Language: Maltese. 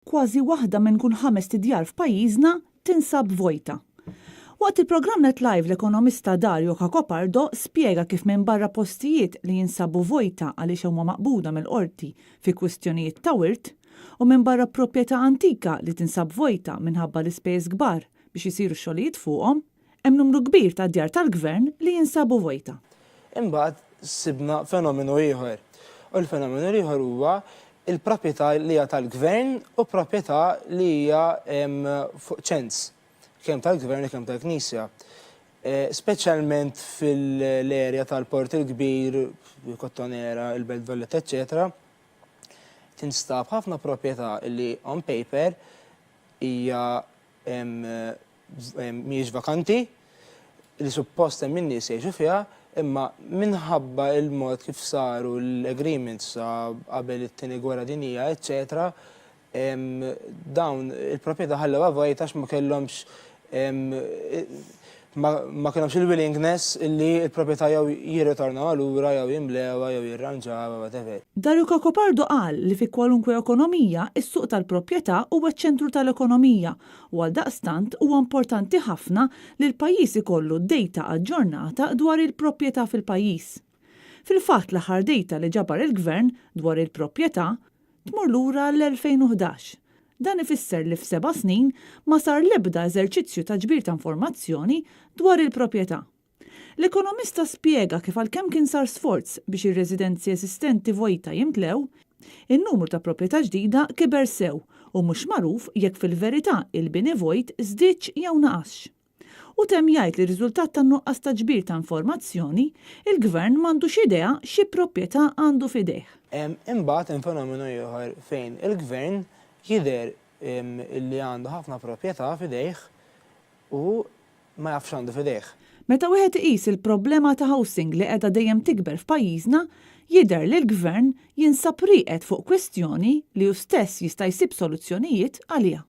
Kważi waħda minn kull ħamest idjar f'pajjiżna tinsab vojta. Waqt il-programm Net Live l-ekonomista Dario Cacopardo spjega kif minbarra postijiet li jinsabu vojta għaliex huma maqbuda mill-qorti fi kwistjonijiet ta' wirt u minbarra proprjetà antika li tinsab vojta minħabba l-ispejjeż kbar biex isiru x-xogħlijiet fuqhom, hemm numru kbir ta' djar tal-Gvern li jinsabu vojta. Imbagħad sibna fenomenu ieħor. U l-fenomenu l-ieħor huwa il-proprjetà li hija tal-gvern u proprjetà li hija fuq ċens, kemm tal-gvern u kemm tal-Knisja. Speċjalment fil-area tal-Port il-Kbir, Kottonera, il-Belt Valletta, eċċetera, tinstab ħafna proprjetà li on paper hija mhijiex vakanti, li suppost hemm in-nies jgħixu fiha, imma minħabba il-mod kif saru l-agreements qabel it-tieni gwerra dinjija, eċċetera, dawn il-proprjetà ħallewha vojta għax ma kellhomx ma kellhomx il-willingness li l-proprjetà jew jirritornawha lura jew jimlewha jew jirranġawha, whatever. Dario Cacopardo qal li fi kwalunkwe ekonomija, is-suq tal-proprjetà huwa ċ-ċentru tal-ekonomija u għaldaqstant huwa importanti ħafna li l-pajjiż ikollu data aġġornata dwar il-proprjetà fil-pajjiż. Fil-fatt l-aħħar data li ġabar il-Gvern dwar il-proprjetà tmur lura għall-2011. Dan ifisser li f'seba' snin ma sar l-ebda eżerċizzju ta' ġbir ta' informazzjoni dwar il-proprjetà. L-ekonomista spjega kif għalkemm kien sar sforz biex ir-residenzi eżistenti vojta jimtlew, in-numru ta' proprjetà ġdida kiber sew u mhux magħruf jekk fil-verità il-bini vojt żdiedx jew naqasx. Hu temm jgħid li riżultat tan-nuqqas ta' ġbir ta' informazzjoni, il-Gvern m'għandux idea xi proprjetà għandu f'idejh. Imbagħad hemm fenomenu ieħor fejn il-Gvern jidher li għandu ħafna proprjetà f'idejh u ma jafx x'għandu f'idejh. Meta wieħed iqis il-problema ta' housing li qiegħda dejjem tikber f'pajjiżna, jidher li l-Gvern jinsab rieqed fuq kwistjoni li hu stess jista' jsib soluzzjonijiet għaliha.